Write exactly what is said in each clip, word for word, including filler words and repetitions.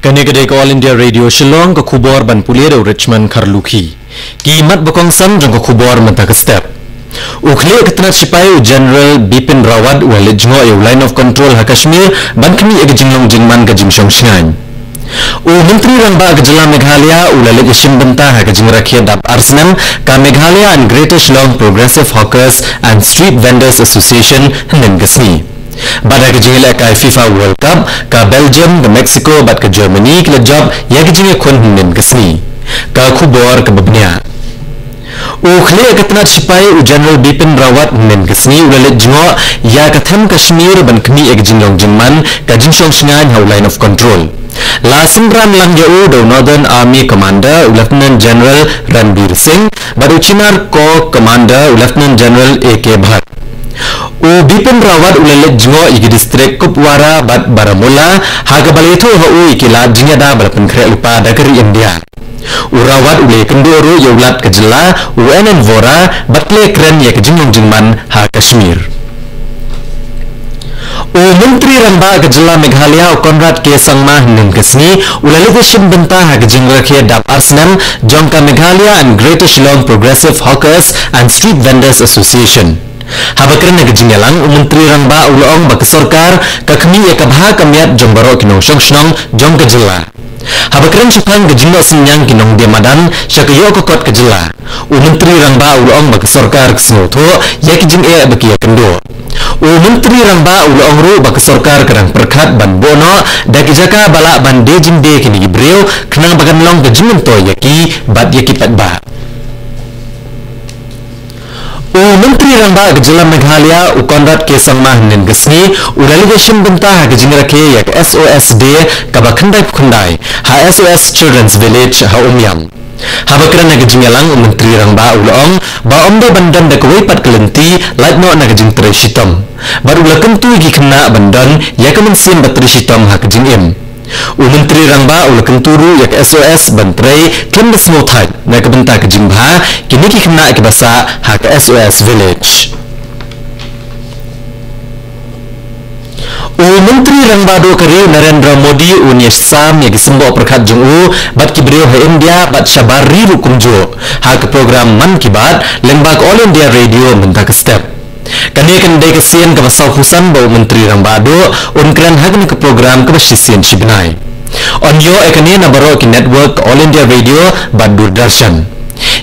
Kane ka dei ka All India Radio Shillong, ka khubor ban pule da u Richmond Kharlukhi. Ki mat ba kongsan jong ka khubor mynta ka step. U khlieh ka tnat sipai u General Bipin Rawat u la leit jngoh ïa u Line of Control ha Kashmir ban khmih ïa ka jinglong jingman ka jingshong shngaiñ. U Myntri Rangbah ka jylla Meghalaya u la leit ïashim bynta ha ka jingrakhe dap ar snem ka Meghalaya and Greater Shillong Progressive Hawkers and Street Vendors Association hynnin ka sngi. Bad ha ka jingïalehkai FIFA World Cup, ka Belgium, ka Mexico bad ka Germany ki la jop ïa ka jingïakhun hynnin ka sngi. Ka khubor kaba bniah. U khlieh ka tnat sipai u General Bipin Rawat hynnin ka sngi u la leit jngoh ïa ka them Kashmir ban khmih ïa ka jinglong jingman ka jingshong shngaiñ ha u Line of Control. La synran lang ïa u da u Northern Army Commander u Lieutenant General Ranbir Singh bad u Chinar Corps Commander u Lieutenant General A K Bhatt. U Bipin Rawat u la leit jngoh ïa ki distrik Kupwara bad Baramulla ha kaba la ïathuh ha u ïa ki lad jingïada ba la pynkhreh lypa da ka ri India. U Rawat u la ïakynduh ruh ïa u Lat ka jylla u N N Vohra bad kren ïa ka jinglong jingman ha Kashmir. U Myntri Rangbah ka jylla Meghalaya u Conrad K Sangma hynnin ka sngi u la leit ïashim bynta ha ka jingrakhe dap ar snem jong ka Meghalaya and Greater Shillong Progressive Hawkers and Street Vendors Association. Haba kren ha ka jingïalang, u Myntri Rangbah u la ong ba ka sorkar ka khmih ïa ka bha ka miat jong baroh ki nongshong shnong jong ka jylla. Haba kren shaphang ka jingnoh synñiang ki nongdie madan sha ka ïoh ka kot ka jylla, u Myntri Rangbah u la ong ba ka sorkar ka sngewthuh ïa ki jingeh ba ki ïakynduh. U Myntri Rangbah u la ong ruh ba ka sorkar ka dang pyrkhat ban buh noh da ki jaka ba lah ban die jingdie kine ki briew khnang ba kan long ka jingmyntoi ïa ki bad ïa ki paidbah. U Myntri Rangbah ka jylla Meghalaya u Conrad K Sangma hynnin ka sngi u la leit ïashim bynta ha ka jingrakhe ïa ka S O S Day kaba khyndaiphew khyndai ha S O S Children's Village ha Umiam. Haba kren ha ka jingïalang u Myntri Rangbah u la ong ba ym dei ban don da kawei pat ka lynti lait noh na ka jingtrei shitom. Bad u la kyntu ïa ki khynnah ban don ïa ka mynsiem ba trei shitom ha ka jingim. U Myntri Rangbah u la kyntu ruh ïa ka S O S ban trei khlem da sngewthait na ka bynta ka jingbha kine ki khynnah kiba sah ha ka S O S Village. U Myntri Rangbah Duh ka ri u Narendra Modi un ïasam ïa ki symboh pyrkhat jong u bad ki briew ha India bad shabar ri ruh kumjuh ha ka program Mann Ki Baat lyngba ka All India Radio mynta ka step. Kane kan dei ka sien kaba sawphew san ba u Myntri Rangbah Duh un kren ha kane ka program kaba shisien shibnai. Yn ïoh ïa kane na baroh ki network ka All India Radio bad Doordarshan.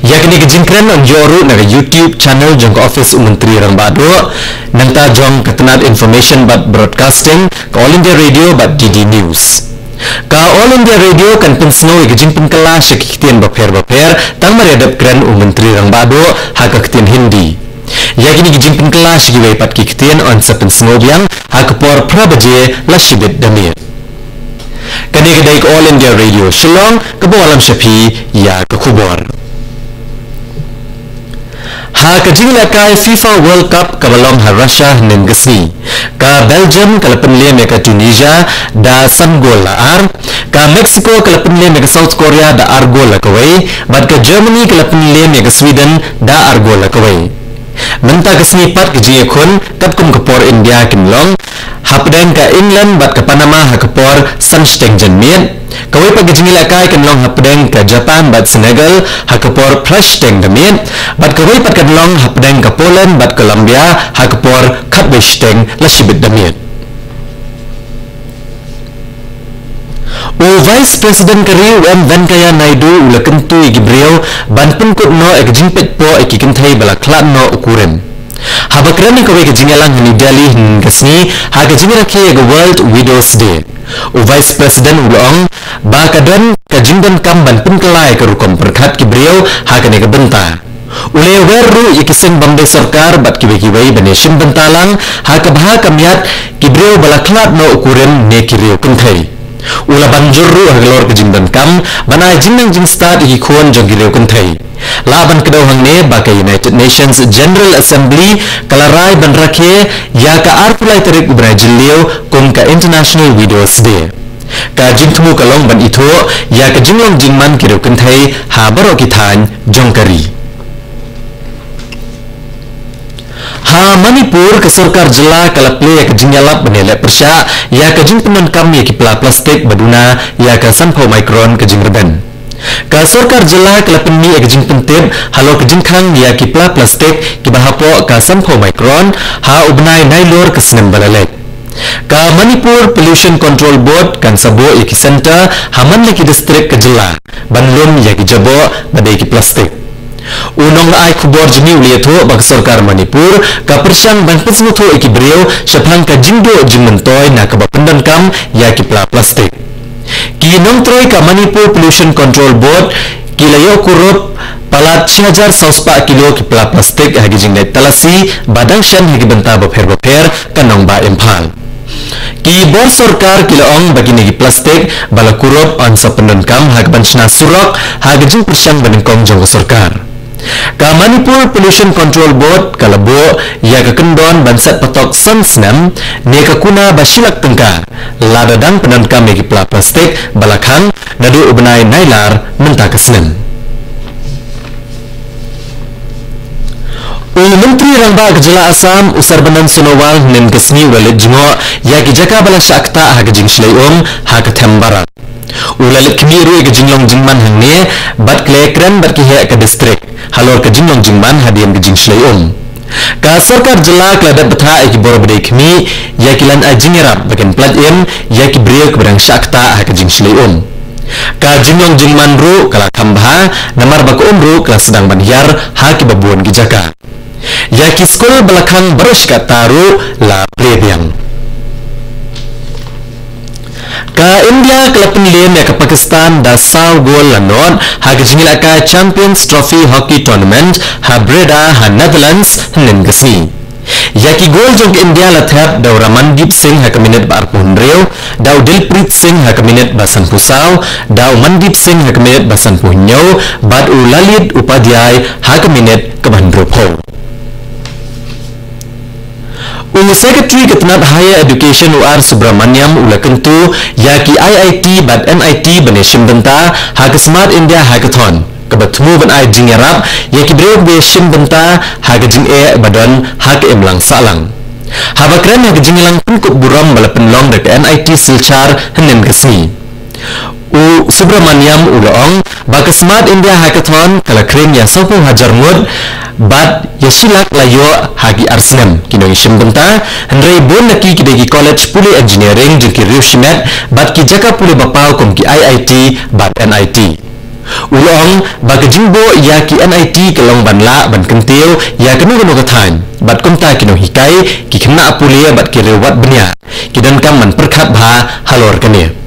Ïa kane ka jingkren yn ïoh ruh na ka YouTube channel jong ka office u Myntri Rangbah Duh, nangta jong ka tnat Information bad Broadcasting ka All India Radio bad D D News. Ka All India Radio kan pynsngew ïa ka jingpynkylla sha ki ktien bapher bapher tang mar ïa dep kren u Myntri Rangbah Duh ha ka ktien Hindi. Ïa kine ki jingpynkylla sha kiwei pat ki ktien yn sa pynsngew biang ha ka por phra baje la shibit da miet. Kane ka dei ka All India Radio Shillong kaba wallam sha phi ïa ka khubor. Ha ka jingïalehkai FIFA World Cup kaba long ha Russia hynnin ka sngi, ka Belgium ka la pynlem ïa ka Tunisia da san gol la ar, ka Mexico ka la pynlem ïa ka South Korea da ar gol la kawei, bad ka Germany ka la pynlem ïa ka Sweden da ar gol la kawei. Mynta ka sngi pat ka jingïakhun katkum ka por India kin long hapdeng ka England bad ka Panama ha ka por san shiteng janmiet. Kawei pat ka jingïalehkai kan long hapdeng ka Japan bad Senegal ha ka por phra shiteng da miet. Bad kawei pat kan long hapdeng ka Poland bad Colombia ha ka por khatwei shiteng la shibit da miet. U Vice President ka ri u M Venkaiah Naidu u la kyntu ïa ki briew ban pynkut noh ïa ka jingpeit poh ïa ki kynthei ba la khlad noh u kurim. Haba kren ha kawei ka jingïalang ha New Delhi hynnin ka sngi ha ka jingrakhe ïa ka World Widows Day, u Vice President u la ong ba ka don ka jingdonkam ban pynkylla ïa ka rukom pyrkhat ki briew ha kane ka bynta. U la ïawer ruh ïa ki seng bym dei sorkar bad kiwei kiwei ban ïashim bynta lang ha ka bha ka miat ki briew ba la khlad noh u kurim ne ki riew kynthei. U la ban jur ruh halor ka jingdonkam ban ai jingnang jingstad ïa ki khun jong ki riew kynthei. Lah ban kdew hangne ba ka United Nations General Assembly ka la rai ban rakhe ïa ka arphew lai tarik u bnai Jylliew kum ka International Widows Day. Ka jingthmu ka long ban ithuh ïa ka jinglong jingman ki riew kynthei ha baroh ki thaiñ jong ka ri. Ha Manipur, ka sorkar jylla ka la plie ïa ka jingïalap ban ïaleh pyrshah ïa ka jingpyndonkam ïa ki pla plastik ba duna ïa ka sanphew micron ka jingrben. Ka sorkar jylla ka la pynmih ïa ka jingpyntip halor ka jingkhang ïa ki pla plastik kiba hapoh ka sanphew micron ha u bnai Nailur ka snem ba la leit. Ka Manipur Pollution Control Board kan sa buh ïa ki centre ha man la ki district ka jylla ban lum ïa ki jaboh ba dei ki plastik. U nongai khubor jong ngi u la ïathuh ba ka sorkar Manipur ka pyrshang ban pynsngewthuh ïa ki briew shaphang ka jingduh jingmyntoi na kaba pyndonkam ïa ki pla plastik. Ki nongtrei ka Manipur Pollution Control Board ki la ïoh kurup palat shi hajar saw spah kilo ki pla plastik ha ki jingleit talasi ba dang shen ha ki bynta bapher bapher ka nongbah Imphal. Ki bor sorkar ki la ong ba kine ki plastik ba la kurup yn sa pyndonkam ha ka ban shna surok ha ka jingpyrshang banyngkong jong ka sorkar. Ka Manipur Pollution Control Board ka la buh ïa ka kyndon ban set patok san snem ne ka kuna ba shi lak tyngka lada dang pyndonkam ïa ki pla plastik ba la khang naduh u bnai Nailar mynta ka snem. U Myntri Rangbah ka jylla Assam, u Sarbanand Sonowal, hynnin ka sngi u la leit jngoh ïa ki jaka ba la shah ktah ha ka jingshlei um ha ka Thembarak. U la leit khmih ruh ïa ka jinglong jingman hangne bad khlem kren bad ki heh ka district halor ka jinglong jingman hadien ka jingshlei um. Ka sorkar jylla ka la dep bthah ïa ki bor ba dei khmih ïa ki lad ai jingïarap ba kin pynlait im ïa ki briew kiba dang shah ktah ha ka jingshlei um. Ka jinglong jingman ruh ka la kham bha namar ba ka um ruh ka la sdang ban hiar ha kiba bun ki jaka. Ïa ki skul ba la khang baroh shi katta ruh la plie biang. Ka India ka la pynliem ïa ka Pakistan da saw gol la nod ha ka jingïalehkai Champions Trophy Hockey Tournament ha Breda ha Netherlands hynnin ka sngi. Ïa ki gol jong ka India la thep da u Ramandeep Singh ha ka minit ba arphew hynriew, da u Dilpreet Singh ha ka minit ba sanphew saw, da u Mandeep Singh ha ka minit ba sanphew hynñiew bad u Lalit Upadhyay ha ka minit kaba hynriewphew. U Secretary ka tnat Higher Education u R Subramaniam u la kyntu ïa ki I I T bad N I T ban ïashim bynta ha ka Smart India Hackathon kaba thmu ban ai jingïarap ïa ki briew kiba ïashim bynta ha ka jingeh ba don ha ka imlang sahlang. Haba kren ha ka jingïalang pynkup burom ba la pynlong da ka N I T Silchar hynnin ka sngi, u Subramaniam u la ong ba ka Smart India Hackathon ka la khring ïa sawphew hajar ngut bad ïa shi lak la ïoh ha ki ar snem ki nongïashim bynta, hynrei bun na ki ki dei ki college pule engineering jong ki riew shimet bad ki jaka pule ba paw kum ki I I T bad N I T. U la ong ba ka jingbuh ïa ki N I T ka long ban lah ban kyntiew ïa kano kano ka thaiñ bad kumta ki nonghikai, ki khynnah pule bad ki riew wad bniah ki donkam ban pyrkhat bha halor kane.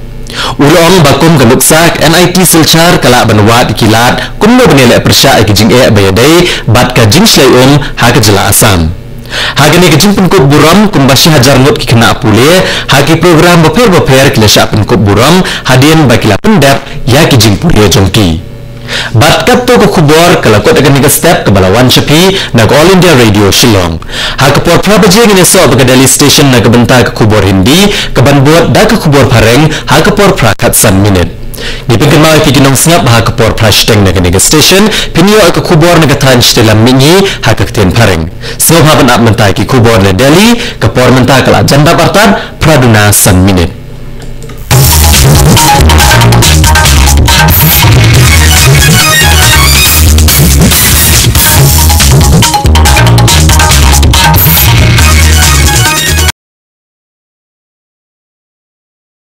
U la ong ba kum ka nuksa ka N I T Silchar ka lah ban wad ïa ki lad kumno ban ïaleh pyrshah ïa ki jingeh ba ïadei bad ka jingshlei um ha ka jylla Assam. Ha kane ka jingpynkup burom, kumba shi hajar ngut ki khynnah pule ha ki program bapher bapher ki la shah pynkup burom hadien ba ki la pyndep ïa ki jingpule jong ki. Bad katto ka khubor ka la kut ha kane ka step kaba la wan sha phi na ka All India Radio Shillong. Ha ka por phra baje ngin ïasoh bad ka Delhi Station na ka bynta ka khubor Hindi, kaban bud da ka khubor Phareng ha ka por phra khatsan minit. Ngi pynkynmaw ïa phi ki nongsngap ba ha ka por phra shiteng na kane ka station phin ïoh ïa ka khubor na ka thaiñ shatei lam mihngi ha ka ktien Phareng. Sngewbha ban ap mynta ïa ki khubor na Delhi, ka por mynta ka la jan dap artat phra duna san minit.